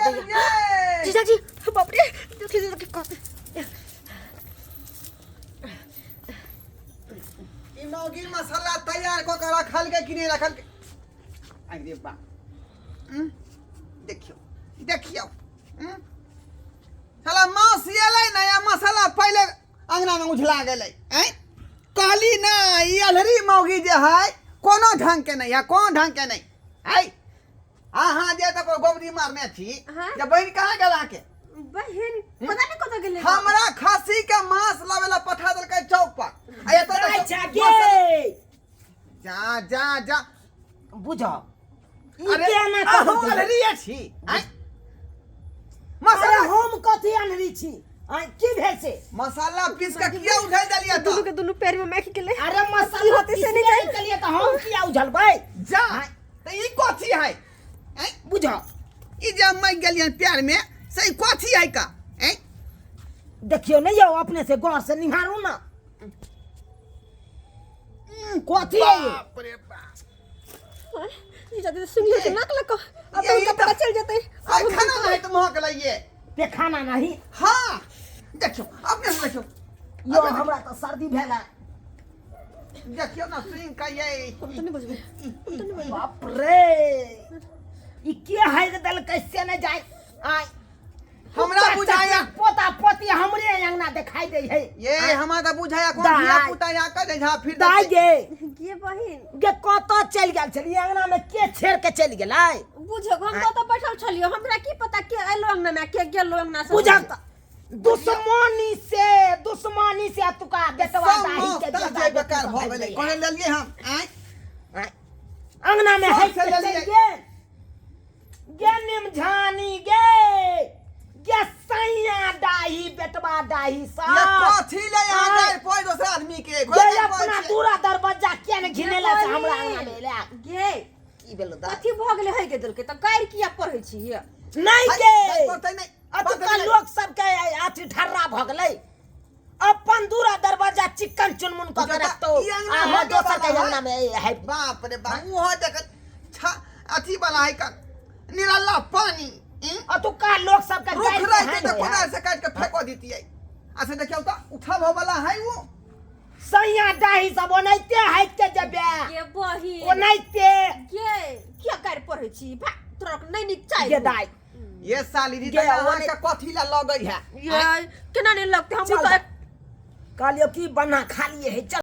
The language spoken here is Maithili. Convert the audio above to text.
जीजाजी, बाप रे, देखिए देखिए कहाँ। ई मौगी मसाला तैयार कऽ के रखल के कि नहि रखल के? अरे बा, देखियौ देखियौ, साला मास एलै ने या मसाला पहिले अंगना में उझला गेलै। आँय, कहली ना, ई अलहरी मौगी जे है कोनो ढंग के नहीं है, कोनो ढंग के नहीं है। अहाँ जे तऽ गोबरी मारने छी। हाँ? जे बहिन कहाँ गेल अहाँके? बहिन पता नहीं कतऽ गेलै। हमरा खस्सी के मांस लावे ला पठा देलकै चौक पर आ एतऽ जाइ देखियौ, छै गे। जा जा जा। बुझ ई अरे केना अहूँ कऽ देलकै? अलहरिये छी आँय? अरे मसाला हम कथी अनरी छी आँय, की भेल से? मसाला पीस के किया उझल देलियै दुनू तऽ? के दुनू पैर में माखि गेलै। अरे मसाला होतै से पीसले नहि जानि। नहि केलियै तऽ हम किया उझलबै? जा तऽ ई कथी है, आँय? बुझ ई जे हम मरि गेलियै प्यार में से ई कथी है का, आँय? देखियौ ने यौ, अपने से गौर से निहारू ना, कथी है ये? बाप रे बाप। जीजाजी सुन लियो के नाक लग अब यही उनका पता तऽ- चल जेतै। आइ खाना नहीं तो महक लइए। पेखाना नहीं। हाँ, देखियो अपने से देखियो। यो हमरा तऽ सर्दी भेल है। देखियो ना सुन का ये। हम तऽ नहीं बुझबै, हम तऽ नहीं बुझबै। बाप रे, ई के है देल कैसे ने जाय आय। हमरा कुत्ता बुझाया चटना पोता पोती हमरे अंगना दिखाई दे है। ये हमरा तऽ बुझाया कोन दाइ। धिया पुता या कर झा फिर दाइ गे। गे बहिन। गे, कतऽ चलि गेल छली? अंगना में के छेड़ के चलि गेलै? बुझो, हम तो बैठल छलियो, हमरा की पता के एलो अंगना में, के गेलो अंगना से। बुझल तऽ दुश्मनी से अतुका बेटवा सब दाही के मस्त बेटा जे बेकार बेटी भऽ सब गेलै। है। कोने लेलियै हम, आँय? आँय। अंगना में है सब से के चलि लेलियै। गेल। गे निमझानी गे, गे सैया डाही, बेटवा डाही ये सब कथी ले यहाँ आँय। गारि पड़ि दोसर आदमी के? गे अपना दूरा दरवाजा किया ने घिनेला से हमरा अंगना में एलै? गे। की भेलो दा? कथी भऽ गेलै है के देलकै तऽ गारि किया पढ़ै छी ये? नहीं गे, पड़तै नहि। अतुका लोक सबके अथी ठर्रा भऽ गेलै। अपन दूरा दरवाजा चिकन चुनमुन कऽ के बुझता, रखतो ई अंगना आ होके दोसर के वाला अंगना में है। बाप रे बाप, मुँह देख छा अथी वाला है का निराला पानी, अतुका लोक सबके रुख गारि राई के के हानि तऽ होइ है। कोदारि से काटि के फेंको दितियै। अच्छा देखियौ तऽ उठब वाला है वो। सैया डाही सब ओनाहिते हाइट के जेबे। गे बहिन। ओनाहिते। गे किया गारि पढ़ै छी? भा तोरा नहि नीक चाही। गे दाइ। ये साली जी गे, तऽ ओने- अहाँके कथी ला लगै है? ये केना नहि लगतै हम चल तऽ कहलियौ की बन्ना खालिए है, चल।